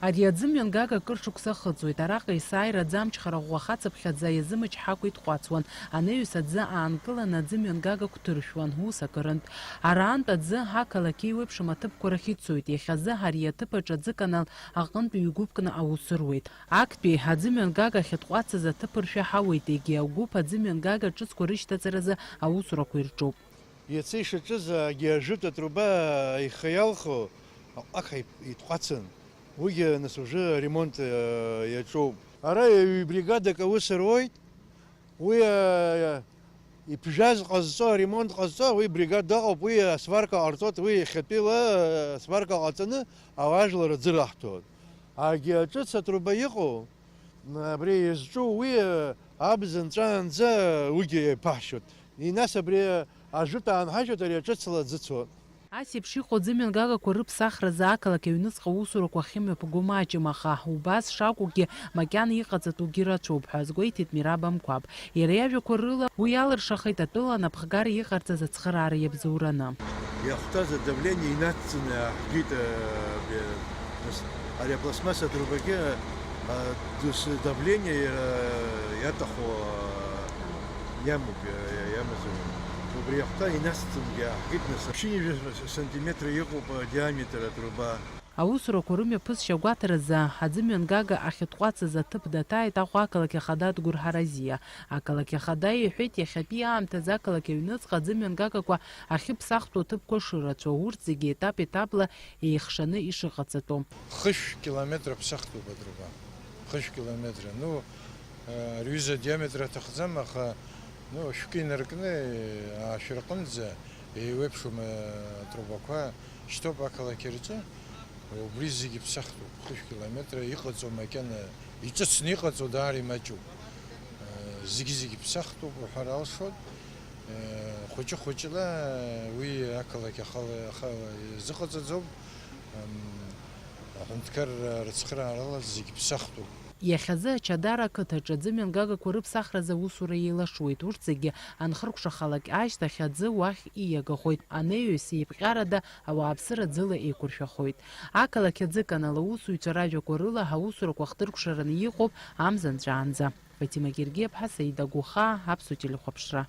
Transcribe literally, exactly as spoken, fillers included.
Ари аӡымҩангага акыр шықәса ахыҵуеит. Араҟа есааира аӡы амчхара ӷәӷәа хацыԥхьаӡа иазымчҳакәа итҟәацуан. Анаҩс аӡы аанкыланы аӡымҩангага гәҭыршәуан, ус акырынтә. Араантә аӡы ақалақь еиуеиԥшым аҭыԥқәа рахь ицоит. Иахьазы ари аҭыԥ аҿы аӡыканал аҟынтә ҩ-гәыԥкны аус руеит. Актәи аӡымҩангага ахьытҟәацыз аҭыԥ ршәа ҳауеит, егьи агәыԥ аӡымҩангага ҿыцқәа рышьҭаҵаразы аусурақәа ирҿуп. Иацы ишаҿыз агьи ажәытә атруба ихы иалху аҟәақҳа итҟәацын. Уигьы, нас, уже аремонт, э, иаҿуп. Ара ҩ-бригадак аус руеит. Уи, э, иԥжәаз ҟазҵо, аремонт ҟазҵо, уи бригада ыҟоуп, уи асварка ҟарҵоит, уи иахьатәила, э, асварка ҟаҵаны ауаажәлар аӡы раҳҭоит. Агьи аҿыц атруба иҟоу, абри иазҿу, уи, э, абз нҵәаанӡа уигьы еиԥаҳшьоит. Нас абри ажәытә аанҳажьуеит, ари аҿыцла аӡы цоит. Ас еиԥш иҟоу аӡымҩангагақәа рыԥсахразы ақалақь аҩныҵҟа аусурақәа ахьымҩаԥго маҷым, аха убас шакәугьы макьана иҟаҵатәугьы рацәоуп ҳәа азгәеиҭеит Мираб Амқәаб. Иара иажәақәа рыла, уи алыршахеит атәыла анапхгара иҟарҵаз ацхыраара иабзоураны. Иахәҭаз адавление инацҵаны иаҳгеит, э, бе-, нас, ари апластмасса атрубагьы, э, дос-, давление, э, иаҭаху, э, иамоуп, э, иамазар. Убри иахәҭа инацҵангьы иаҳгеит, нас, ԥшьынҩажәа сантиметр иҟоуп адиаметр атруба. Аусурақәа рымҩаԥысшьа агәаҭаразы аӡымҩангага ахьытҟәацыз аҭыԥ даҭааит Аҟәа ақалақь ахада Адгәыр Ҳаразиа. Ақалақь ахада иҳәеит, иахьатәи аамҭазы ақалақь аҩныҵҟа аӡымҩангагақәа ахьыԥсахтәу аҭыԥқәа шырацәоу, урҭ зегьы етап-етапла еихшаны ишыҟаҵатәу. Хышә километр аԥсахтәуп атруба. Хышә километр. Ну, э, ари аҩыза адиаметр аҭахӡам, аха, ну, шәкы инаркны, э, аашәырҟынӡа еиуеиԥшым, э, атрубақәа шьҭоуп ақалақь рҿы. Убри зегьы ԥсахтәуп, хышә километр иҟаҵоу макьана, иҿыцны иҟаҵоу даара имаҷуп. Э, зегьы-зегьы ԥсахтәуп уҳәар алшоит. Э, хәыҷы-хәыҷла уи ақалақь ахала, ахала изыҟаҵаӡом. Ам, аҳәынҭқарра рыцхыраарала зегьы ԥсахтәуп. Иахьазы Ачадара ақыҭаҿы аӡымҩангагақәа рыԥсахразы аусура еилашуеит. Урҭ зегьы анхыркәшахалак ашьҭахь аӡы уахь ииагахоит. Анаҩс еиԥҟьарада ауааԥсыра ӡыла еиқәыршәахоит. Ақалақь аӡыканал аусуҩцәа ражәақәа рыла ҳаусурақәа хҭыркәшараны иҟоуп амза нҵәаанӡа. Фатима Гергиаԥҳа, Саида Гәыхаа, Аԥсуа телехәаԥшра.